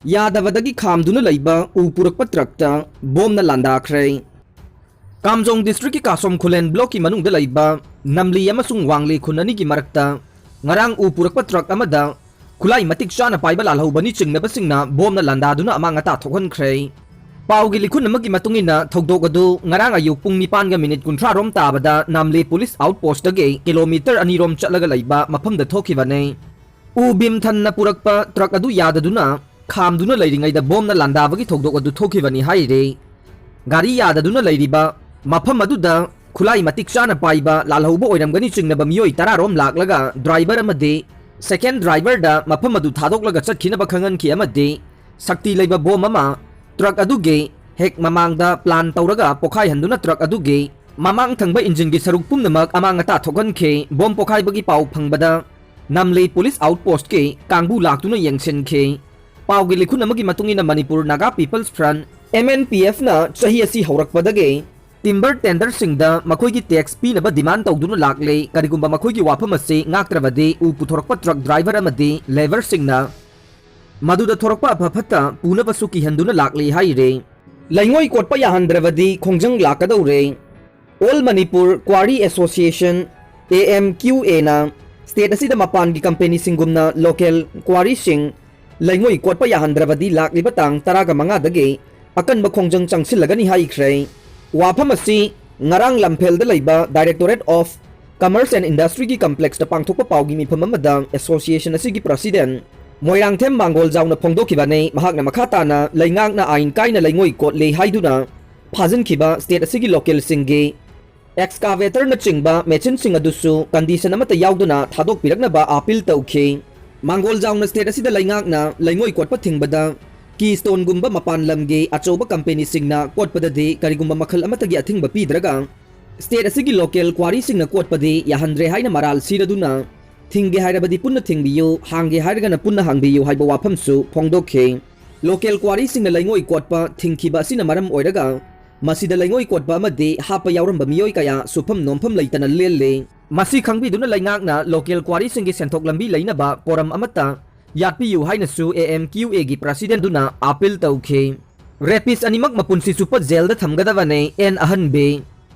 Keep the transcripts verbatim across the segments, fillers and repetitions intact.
ꯌꯥꯗꯕꯗꯒꯤ ꯈꯥꯝꯗꯨꯅ ꯂꯩꯕ ꯎ ꯄꯨꯔꯛꯄ ꯇ꯭ꯔꯛꯇ ꯕꯣꯝꯅ ꯂꯥꯟꯗꯥꯈ꯭ꯔꯦ꯫ ꯀꯥꯝꯖꯣꯡ ꯗꯤꯁꯇ꯭ꯔꯤꯛꯀꯤ ꯀꯥꯁꯣꯝ ꯈꯨꯂꯦꯟ ꯕ꯭ꯂꯣꯛꯀꯤ ꯃꯅꯨꯡꯗ ꯂꯩꯕ ꯅꯝꯂꯤ ꯑꯃꯁꯨꯡ ꯋꯥꯡꯂꯤ ꯈꯨꯟ ꯑꯅꯤꯒꯤ ꯃꯔꯛꯇ ꯉꯔꯥꯡ ꯎ ꯄꯨꯔꯛꯄ ꯇ꯭ꯔꯛ ꯑꯃꯗ ꯈꯨꯠꯂꯥꯏ ꯃꯇꯤꯛ ꯆꯥꯅ ꯄꯥꯏꯕ ꯂꯥꯜꯍꯧꯕꯅꯤ ꯆꯤꯡꯅꯕꯁꯤꯡꯅ ꯕꯣꯝꯅ ꯂꯥꯟꯗꯥꯗꯨꯅ ꯑꯃꯥꯡ ꯑꯇꯥ ꯊꯣꯛꯍꯟꯈ꯭ꯔꯦ꯫ ꯄꯥꯎꯒꯤ ꯂꯤꯈꯨꯟ ꯑꯃꯒꯤ ꯃꯇꯨꯡ ꯏꯟꯅ, ꯊꯧꯗꯣꯛ ꯑꯗꯨ ꯉꯔꯥꯡ ꯑꯌꯨꯛ ꯄꯨꯡ ꯅꯤꯄꯥꯟꯒ ꯃꯤꯅꯤꯠ ꯀꯨꯟꯊ꯭ꯔꯥ ꯔꯣꯝ ꯇꯥꯕꯗ ꯅꯥꯝꯂꯦ ꯄꯨꯂꯤꯁ ꯑꯥꯎꯠ ꯄꯣꯁꯇꯒꯤ ꯀꯤꯂꯣꯃꯤꯇꯔ ꯑꯅꯤ ꯔꯣꯝ ꯆꯠꯂꯒ ꯂꯩꯕ ꯃꯐꯝꯗ ꯊꯣꯛꯈꯤꯕꯅꯤ꯫ ꯎ ꯕꯤꯝ ꯊꯟꯅ ꯄꯨꯔꯛꯄ ꯇ꯭ꯔꯛ ꯑꯗꯨ ꯌꯥꯗꯗꯨꯅ ꯈꯥꯝꯗꯨꯅ ꯂꯩꯔꯤꯉꯩꯗ ꯕꯣꯝꯅ ꯂꯥꯟꯗꯥꯕꯒꯤ ꯊꯧꯗꯣꯛ ꯑꯗꯨ ꯊꯣꯛꯈꯤꯕꯅꯤ ꯍꯥꯏꯔꯤ꯫ ꯒꯥꯔꯤ ꯌꯥꯗꯗꯨꯅ ꯂꯩꯔꯤꯕ ꯃꯐꯝ ꯑꯗꯨꯗ ꯈꯨꯠꯂꯥꯏ ꯃꯇꯤꯛ ꯆꯥꯅ ꯄꯥꯏꯕ ꯂꯥꯜꯍꯧꯕ ꯑꯣꯏꯔꯝꯒꯅꯤ ꯆꯤꯡꯅꯕ ꯃꯤꯑꯣꯏ ꯇꯔꯥ ꯔꯣꯝ ꯂꯥꯛꯂꯒ ꯗ꯭ꯔꯥꯏꯚꯔ ꯑꯃꯗꯤ ꯁꯦꯀꯦꯟ ꯗ꯭ꯔꯥꯏꯚꯔꯗ ꯃꯐꯝ ꯑꯗꯨ ꯊꯥꯗꯣꯛꯂꯒ ꯆꯠꯈꯤꯅꯕ ꯈꯪꯍꯟꯈꯤ ꯑꯃꯗꯤ ꯁꯛꯇꯤ ꯂꯩꯕ ꯕꯣꯝ ꯑꯃ ꯇ꯭ꯔꯛ ꯑꯗꯨꯒꯤ ꯍꯦꯛ ꯃꯃꯥꯡꯗ ꯄ꯭ꯂꯥꯟ ꯇꯧꯔꯒ ꯄꯣꯈꯥꯏꯍꯟꯗꯨꯅ ꯇ꯭ꯔꯛ ꯑꯗꯨꯒꯤ ꯃꯃꯥꯡ ꯊꯪꯕ ꯏꯟꯖꯤꯟꯒꯤ ꯁꯔꯨꯛ ꯄꯨꯝꯅꯃꯛ ꯑꯃꯥꯡ ꯑꯇꯥ ꯊꯣꯛꯍꯟꯈꯤ꯫ ꯕꯣꯝ ꯄꯣꯈꯥꯏꯕꯒꯤ ꯄꯥꯎ ꯐꯪꯕꯗ ꯅꯝꯂꯤ ꯄꯨꯂꯤꯁ ꯑꯥꯎꯠ ꯄꯣꯁꯠꯀꯤ ꯀꯥꯡꯕꯨ ꯂꯥꯛꯇꯨꯅ ꯌꯦꯡꯁꯤꯟꯈꯤ꯫ ꯄꯥꯎꯒꯤ ꯂꯤꯈꯨꯟ ꯑꯃꯒꯤ ꯃꯇꯨꯡ ꯏꯟꯅ, Manipur Naga People's Front, M N P ꯑꯦꯐꯅ ꯆꯍꯤ ꯑꯁꯤ ꯍꯧꯔꯛꯄꯗꯒꯤ ꯇꯤꯝꯕꯔ ꯇꯦꯟꯗꯔꯁꯤꯡꯗ ꯃꯈꯣꯏꯒꯤ ꯇꯦꯛꯁ ꯄꯤꯅꯕ ꯗꯤꯃꯥꯟ ꯇꯧꯗꯨꯅ ꯂꯥꯛꯂꯦ꯫ ꯀꯔꯤꯒꯨꯝꯕ ꯃꯈꯣꯏꯒꯤ ꯋꯥꯐꯝ ꯑꯁꯤ ꯉꯥꯛꯇ꯭ꯔꯕꯗꯤ ꯎ ꯄꯨꯊꯣꯔꯛꯄ ꯇ꯭ꯔꯛ ꯗ꯭ꯔꯥꯏꯚꯔ ꯑꯃꯗꯤ ꯂꯦꯕꯔꯁꯤꯡꯅ ꯃꯗꯨꯗ ꯊꯣꯔꯛꯄ ꯑꯐ ꯐꯠꯇ ꯄꯨꯅꯕꯁꯨ ꯀꯤꯍꯟꯗꯨꯅ ꯂꯥꯛꯂꯤ ꯍꯥꯏꯔꯤ꯫ ꯂꯩꯉꯣꯏ ꯀꯣꯠꯄ ꯌꯥꯍꯟꯗ꯭ꯔꯕꯗꯤ ꯈꯣꯡꯖꯪ ꯂꯥꯛꯀꯗꯧꯔꯦ꯫ All Manipur Quarry Association, A M Q ꯑꯦꯅ ꯁ꯭ꯇꯦꯠ ꯑꯁꯤꯗ ꯃꯄꯥꯟꯒꯤ ꯀꯝꯄꯦꯅꯤꯁꯤꯡꯒꯨꯝꯅ ꯂꯣꯀꯦꯜ ꯀ꯭ꯋꯥꯔꯤꯁꯤꯡ ꯂꯩꯉꯣꯏ ꯀꯣꯠꯄ ꯌꯥꯍꯟꯗ꯭ꯔꯕꯗꯤ ꯂꯥꯛꯂꯤꯕ ꯇꯥꯡ ꯇꯔꯥꯒ ꯃꯉꯥꯗꯒꯤ ꯑꯀꯟꯕ ꯈꯣꯡꯖꯪ ꯆꯪꯁꯤꯜꯂꯒꯅꯤ ꯍꯥꯏꯈ꯭ꯔꯦ꯫ ꯋꯥꯐꯝ ꯑꯁꯤ ꯉꯔꯥꯡ ꯂꯝꯐꯦꯜꯗ ꯂꯩꯕ Directorate of Commerce and Industryꯒꯤ complexꯇ ꯄꯥꯡꯊꯣꯛꯄ ꯄꯥꯎꯒꯤ ꯃꯤꯐꯝ ꯑꯃꯗ ꯑꯦꯁꯣꯁꯤꯌꯦꯁꯟ ꯑꯁꯤꯒꯤ ꯄ꯭ꯔꯁꯤꯗꯦꯟꯠ ꯃꯣꯏꯔꯥꯡꯊꯦꯝ ꯃꯥꯡꯒꯣꯜꯖꯥꯎꯅ ꯐꯣꯡꯗꯣꯛꯈꯤꯕꯅꯤ꯫ ꯃꯍꯥꯛꯅ ꯃꯈꯥ ꯇꯥꯅ ꯂꯩꯉꯥꯛꯅ ꯑꯥꯏꯟ ꯀꯥꯏꯅ ꯂꯩꯉꯣꯏ ꯀꯣꯠꯂꯦ ꯍꯥꯏꯗꯨꯅ ꯐꯥꯖꯤꯟꯈꯤꯕ ꯁ꯭ꯇꯦꯠ ꯑꯁꯤꯒꯤ ꯂꯣꯀꯦꯜꯁꯤꯡꯒꯤ ꯑꯦꯛꯁꯀꯥꯚꯦꯇꯔꯅꯆꯤꯡꯕ ꯃꯦꯆꯤꯟꯁꯤꯡ ꯑꯗꯨꯁꯨ ꯀꯟꯗꯤꯁꯟ ꯑꯃꯠꯇ ꯌꯥꯎꯗꯅ ꯊꯥꯗꯣꯛꯄꯤꯔꯛꯅꯕ ꯑꯥꯄꯤꯜ ꯇꯧꯈꯤ꯫ ꯃꯥꯡꯒꯣꯜꯖꯥꯎꯅ ꯁ꯭ꯇꯦꯠ ꯑꯁꯤꯗ ꯂꯩꯉꯥꯛꯅ ꯂꯩꯉꯣꯏ ꯀꯣꯠꯄ ꯊꯤꯡꯕꯗ ꯀꯤꯁ꯭ꯇꯣꯟꯒꯨꯝꯕ ꯃꯄꯥꯟ ꯂꯝꯒꯤ ꯑꯆꯧꯕ ꯀꯝꯄꯦꯅꯤꯁꯤꯡꯅ ꯀꯣꯠꯄꯗꯗꯤ ꯀꯔꯤꯒꯨꯝꯕ ꯃꯈꯜ ꯑꯃꯠꯇꯒꯤ ꯑꯊꯤꯡꯕ ꯄꯤꯗ꯭ꯔꯒ ꯁ꯭ꯇꯦꯠ ꯑꯁꯤꯒꯤ ꯂꯣꯀꯦꯜ ꯀ꯭ꯋꯥꯔꯤꯁꯤꯡꯅ ꯀꯣꯠꯄꯗꯤ ꯌꯥꯍꯟꯗ꯭ꯔꯦ ꯍꯥꯏꯅ ꯃꯔꯥꯜ ꯁꯤꯔꯗꯨꯅ ꯊꯤꯡꯒꯦ ꯍꯥꯏꯔꯕꯗꯤ ꯄꯨꯟꯅ ꯊꯤꯡꯕꯤꯌꯨ, ꯍꯥꯡꯒꯦ ꯍꯥꯏꯔꯒꯅ ꯄꯨꯟꯅ ꯍꯥꯡꯕꯤꯌꯨ ꯍꯥꯏꯕ ꯋꯥꯐꯝꯁꯨ ꯐꯣꯡꯗꯣꯛꯈꯤ꯫ ꯂꯣꯀꯦꯜ ꯀ꯭ꯋꯥꯔꯤꯁꯤꯡꯅ ꯂꯩꯉꯣꯏ ꯀꯣꯠꯄ ꯊꯤꯡꯈꯤꯕ ꯑꯁꯤꯅ ꯃꯔꯝ ꯑꯣꯏꯔꯒ ꯃꯁꯤꯗ ꯂꯩꯉꯣꯏ ꯀꯣꯠꯄ ꯑꯃꯗꯤ ꯍꯥꯞꯄ ꯌꯥꯎꯔꯝꯕ ꯃꯤꯑꯣꯏ ꯀꯌꯥ ꯁꯨꯐꯝ ꯅꯣꯝꯐꯝ ꯂꯩꯇꯅ ꯂꯦꯜꯂꯤ꯫ ꯃꯁꯤ ꯈꯪꯕꯤꯗꯨꯅ ꯂꯩꯉꯥꯛꯅ ꯂꯣꯀꯦꯜ ꯀ꯭ꯋꯥꯔꯤꯁꯤꯡꯒꯤ ꯁꯦꯟꯊꯣꯛ ꯂꯝꯕꯤ ꯂꯩꯅꯕ ꯄꯣꯔꯝ ꯑꯃꯠꯇ ꯌꯥꯠꯄꯤꯌꯨ ꯍꯥꯏꯅꯁꯨ A M Q A ꯒꯤ president ꯗꯨꯅ appeal ꯇꯧꯈꯤ꯫ Rapist ꯑꯅꯤꯃꯛ ꯃꯄꯨꯟꯁꯤ ꯆꯨꯞꯄ ꯖꯦꯜꯗ ꯊꯝꯒꯗꯕꯅꯦ, ꯑꯦꯟ ꯑꯍꯟꯕꯤ꯫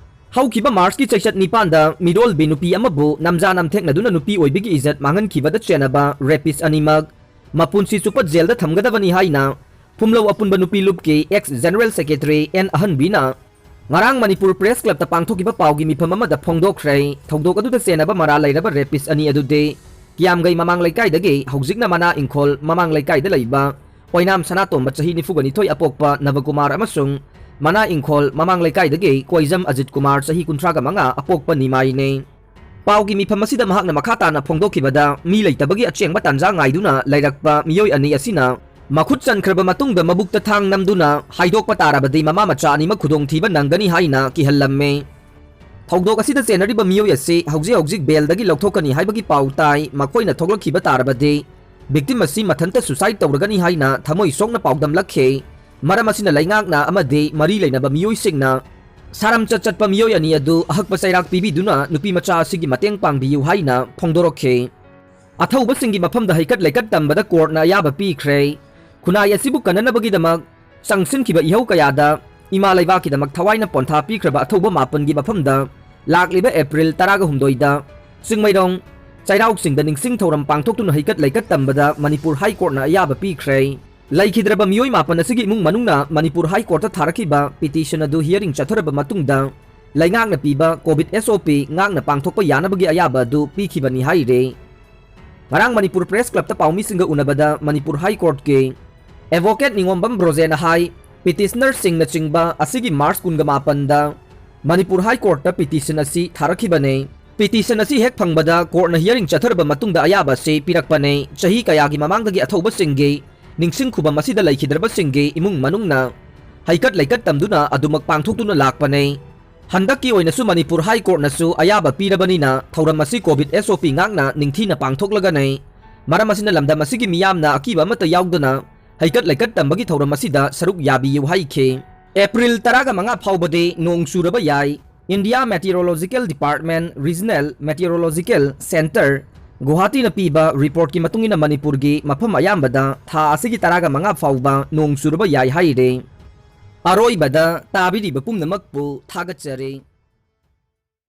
ꯍꯧꯈꯤꯕ ꯃꯥꯔꯆꯀꯤ ꯆꯩꯆꯠ ꯅꯤꯄꯥꯟꯗ ꯃꯤꯔꯣꯜꯕꯤ ꯅꯨꯄꯤ ꯑꯃꯕꯨ ꯅꯝꯖꯥ ꯅꯝꯊꯦꯛꯅꯗꯨꯅ ꯅꯨꯄꯤ ꯑꯣꯏꯕꯤꯒꯤ ꯏꯖꯠ ꯃꯥꯡꯍꯟꯈꯤꯕꯗ ꯆꯦꯟꯅꯕ rapist ꯑꯅꯤꯃꯛ ꯃꯄꯨꯟꯁꯤ ꯆꯨꯞꯄ ꯖꯦꯜꯗ ꯊꯝꯒꯗꯕꯅꯤ ꯍꯥꯏꯅ ꯐꯨꯝꯂꯧ ꯑꯄꯨꯟꯕ ꯅꯨꯄꯤ ꯂꯨꯞꯀꯤ ex general secretary ꯑꯦꯟ ꯑꯍꯟꯕꯤꯅ ꯉꯔꯥꯡ ꯃꯅꯤꯄꯨꯔ Press Clubꯇ ꯄꯥꯡꯊꯣꯛꯈꯤꯕ ꯄꯥꯎꯒꯤ ꯃꯤꯐꯝ ꯑꯃꯗ ꯐꯣꯡꯗꯣꯛꯈ꯭ꯔꯦ꯫ ꯊꯧꯗꯣꯛ ꯑꯗꯨꯗ ꯆꯦꯟꯅꯕ ꯃꯔꯥꯜ ꯂꯩꯔꯕ rapist ꯑꯅꯤ ꯑꯗꯨꯗꯤ ꯀꯤꯌꯥꯝꯒꯩ ꯃꯃꯥꯡ ꯂꯩꯀꯥꯏꯗꯒꯤ ꯍꯧꯖꯤꯛꯅ ꯃꯅꯥ ꯏꯪꯈꯣꯜ ꯃꯃꯥꯡ ꯂꯩꯀꯥꯏꯗ ꯂꯩꯕ ꯑꯣꯏꯅꯥꯝ ꯁꯅꯥꯇꯣꯝꯕ ꯆꯍꯤ ꯅꯤꯐꯨꯒ ꯅꯤꯊꯣꯏ ꯑꯄꯣꯛꯄ ꯅꯕꯀꯨꯃꯥꯔ ꯑꯃꯁꯨꯡ ꯃꯅꯥ ꯏꯪꯈꯣꯜ ꯃꯃꯥꯡ ꯂꯩꯀꯥꯏꯗꯒꯤ ꯀꯣꯏꯖꯝ ꯑꯖꯤꯠ ꯀꯨꯃꯥꯔ ꯆꯍꯤ ꯀꯨꯟꯊ꯭ꯔꯥꯒ ꯃꯉꯥ ꯑꯄꯣꯛꯄ ꯅꯤꯃꯥꯏꯅꯤ꯫ ꯄꯥꯎꯒꯤ ꯃꯤꯐꯝ ꯑꯁꯤꯗ ꯃꯍꯥꯛꯅ ꯃꯈꯥ ꯇꯥꯅ ꯐꯣꯡꯗꯣꯛꯈꯤꯕꯗ, ꯃꯤ ꯂꯩꯇꯕꯒꯤ ꯑꯆꯦꯡꯕ ꯇꯥꯟꯖꯥ ꯉꯥꯏꯗꯨꯅ ꯂꯩꯔꯛꯄ ꯃꯤꯑꯣꯏ ꯑꯅꯤ ꯑꯁꯤꯅ ꯃꯈꯨꯠ ꯆꯟꯈ꯭ꯔꯕ ꯃꯇꯨꯡꯗ ꯃꯕꯨꯛꯇ ꯊꯥꯡ ꯅꯝꯗꯨꯅ ꯍꯥꯏꯗꯣꯛꯄ ꯇꯥꯔꯕꯗꯤ ꯃꯃꯥ ꯃꯆꯥ ꯑꯅꯤꯃꯛ ꯈꯨꯗꯣꯡꯊꯤꯕ ꯅꯪꯒꯅꯤ ꯍꯥꯏꯅ ꯀꯤꯍꯜꯂꯝꯃꯤ꯫ ꯊꯧꯗꯣꯛ ꯑꯁꯤꯗ ꯆꯦꯟꯅꯔꯤꯕ ꯃꯤꯑꯣꯏ ꯑꯁꯤ ꯍꯧꯖꯤꯛ ꯍꯧꯖꯤꯛ bailꯗꯒꯤ ꯂꯧꯊꯣꯛꯀꯅꯤ ꯍꯥꯏꯕꯒꯤ ꯄꯥꯎ ꯇꯥꯏ꯫ ꯃꯈꯣꯏꯅ ꯊꯣꯛꯂꯛꯈꯤꯕ ꯇꯥꯔꯕꯗꯤ victim ꯑꯁꯤ ꯃꯊꯟꯇ suicide ꯇꯧꯔꯒꯅꯤ ꯍꯥꯏꯅ ꯊꯃꯣꯏ ꯁꯣꯛꯅ ꯄꯥꯎꯗꯝꯂꯛꯈꯤ꯫ ꯃꯔꯝ ꯑꯁꯤꯅ ꯂꯩꯉꯥꯛꯅ ꯑꯃꯗꯤ ꯃꯔꯤ ꯂꯩꯅꯕ ꯃꯤꯑꯣꯏꯁꯤꯡꯅ ꯁꯥꯔꯝꯆꯠ ꯆꯠꯄ ꯃꯤꯑꯣꯏ ꯑꯅꯤ ꯑꯗꯨ ꯑꯍꯛꯄ ꯆꯩꯔꯥꯛ ꯄꯤꯕꯤꯗꯨꯅ ꯅꯨꯄꯤ ꯃꯆꯥ ꯑꯁꯤꯒꯤ ꯃꯇꯦꯡ ꯄꯥꯡꯕꯤꯌꯨ ꯍꯥꯏꯅ ꯐꯣꯡꯗꯣꯔꯛꯈꯤ꯫ ꯑꯊꯧꯕꯁꯤꯡꯒꯤ ꯃꯐꯝꯗ ꯍꯩꯀꯠ ꯂꯩꯀꯠ ꯇꯝꯕꯗ courtꯅ ꯑꯌꯥꯕ ꯄꯤꯈ꯭ꯔꯦ꯫ ꯈꯨꯟꯅꯥꯏ ꯑꯁꯤꯕꯨ ꯀꯟꯅꯅꯕꯒꯤꯗꯃꯛ ꯆꯪꯁꯤꯟꯈꯤꯕ ꯏꯍꯧ ꯀꯌꯥꯗ ꯏꯃꯥ ꯂꯩꯕꯥꯛꯀꯤꯗꯃꯛ ꯊꯋꯥꯏꯅ ꯄꯣꯟꯊꯥ ꯄꯤꯈ꯭ꯔꯕ ꯑꯊꯧꯕ ꯃꯥꯄꯟꯒꯤ ꯃꯐꯝꯗ ꯂꯥꯛꯂꯤꯕ April ꯇꯔꯥꯒ ꯍꯨꯝꯗꯣꯏꯗ ꯆꯤꯡꯃꯩꯔꯣꯡ ꯆꯩꯔꯥꯎ ꯆꯤꯡꯗ ꯅꯤꯡꯁꯤꯡ ꯊꯧꯔꯝ ꯄꯥꯡꯊꯣꯛꯇꯨꯅ ꯍꯩꯀꯠ ꯂꯩꯀꯠ ꯇꯝꯕꯗ ꯃꯅꯤꯄꯨꯔ High Courtꯅ ꯑꯌꯥꯕ ꯄꯤꯈ꯭ꯔꯦ꯫ ꯂꯩꯈꯤꯗ꯭ꯔꯕ ꯃꯤꯑꯣꯏ ꯃꯥꯄꯟ ꯑꯁꯤꯒꯤ ꯏꯃꯨꯡ ꯃꯅꯨꯡꯅ ꯃꯅꯤꯄꯨꯔ High Courtꯇ ꯊꯥꯔꯛꯈꯤꯕ petition ꯑꯗꯨ hearing ꯆꯠꯊꯔꯕ ꯃꯇꯨꯡꯗ ꯂꯩꯉꯥꯛꯅ ꯄꯤꯕ COVID S O P ꯉꯥꯛꯅ ꯄꯥꯡꯊꯣꯛꯄ ꯌꯥꯅꯕꯒꯤ ꯑꯌꯥꯕ ꯑꯗꯨ ꯄꯤꯈꯤꯕꯅꯤ ꯍꯥꯏꯔꯤ꯫ ꯉꯔꯥꯡ Manipur Press Clubꯇ ꯄꯥꯎꯃꯤꯁꯤꯡꯒ ꯎꯅꯕꯗ Manipur High Courtꯀꯤ advocate ꯅꯤꯉꯣꯝꯕꯝ ꯕ꯭ꯔꯣꯖꯦꯟꯅ ꯍꯥꯏ, petitionerꯁꯤꯡꯅꯆꯤꯡꯕ ꯑꯁꯤꯒꯤ March ꯀꯨꯟꯒ ꯃꯥꯄꯟꯗ ꯃꯅꯤꯄꯨꯔ High Courtꯇ petition ꯑꯁꯤ ꯊꯥꯔꯛꯈꯤꯕꯅꯤ꯫ Petition ꯑꯁꯤ ꯍꯦꯛ ꯐꯪꯕꯗ courtꯅ hearing ꯆꯠꯊꯔꯕ ꯃꯇꯨꯡꯗ ꯑꯌꯥꯕ ꯑꯁꯤ ꯄꯤꯔꯛꯄꯅꯤ꯫ ꯆꯍꯤ ꯀꯌꯥꯒꯤ ꯃꯃꯥꯡꯗꯒꯤ ꯑꯊꯧꯕꯁꯤꯡꯒꯤ ꯅꯤꯡꯁꯤꯡ ꯈꯨꯕꯝ ꯑꯁꯤꯗ ꯂꯩꯈꯤꯗ꯭ꯔꯕꯁꯤꯡꯒꯤ ꯏꯃꯨꯡ ꯃꯅꯨꯡꯅ ꯍꯩꯀꯠ ꯂꯩꯀꯠ ꯇꯝꯗꯨꯅ ꯑꯗꯨꯃꯛ ꯄꯥꯡꯊꯣꯛꯇꯨꯅ ꯂꯥꯛꯄꯅꯤ꯫ ꯍꯟꯗꯛꯀꯤ ꯑꯣꯏꯅꯁꯨ ꯃꯅꯤꯄꯨꯔ High Courtꯅꯁꯨ ꯑꯌꯥꯕ ꯄꯤꯔꯕꯅꯤꯅ ꯊꯧꯔꯝ ꯑꯁꯤ COVID S O P ꯉꯥꯛꯅ ꯅꯤꯡꯊꯤꯅ ꯄꯥꯡꯊꯣꯛꯂꯒꯅꯤ꯫ ꯃꯔꯝ ꯑꯁꯤꯅ ꯂꯝꯗꯝ ꯑꯁꯤꯒꯤ ꯃꯤꯌꯥꯝꯅ ꯑꯀꯤꯕ ꯑꯃꯠꯇ ꯌꯥꯎꯗꯅ ꯍꯩꯀꯠ ꯂꯩꯀꯠ ꯇꯝꯕꯒꯤ ꯊꯧꯔꯝ ꯑꯁꯤꯗ ꯁꯔꯨꯛ ꯌꯥꯕꯤꯌꯨ ꯍꯥꯏꯈꯤ꯫ April ꯇꯔꯥꯒ ꯃꯉꯥ ꯐꯥꯎꯕꯗꯤ ꯅꯣꯡ ꯆꯨꯔꯕ ꯌꯥꯏ꯫ India Meteorological Department Regional Meteorological Centre ꯒꯨꯋꯥꯍꯥꯇꯤꯅ ꯄꯤꯕ ꯔꯤꯄꯣꯔꯠꯀꯤ ꯃꯇꯨꯡ ꯏꯟꯅ ꯃꯅꯤꯄꯨꯔꯒꯤ ꯃꯐꯝ ꯑꯌꯥꯝꯕꯗ ꯊꯥ ꯑꯁꯤꯒꯤ ꯇꯔꯥꯒ ꯃꯉꯥ ꯐꯥꯎꯕ ꯅꯣꯡ ꯆꯨꯔꯕ ꯌꯥꯏ ꯍꯥꯏꯔꯤ꯫ ꯑꯔꯣꯏꯕꯗ ꯇꯥꯕꯤꯔꯤꯕ ꯄꯨꯝꯅꯃꯛꯄꯨ ꯊꯥꯒꯠꯆꯔꯤ꯫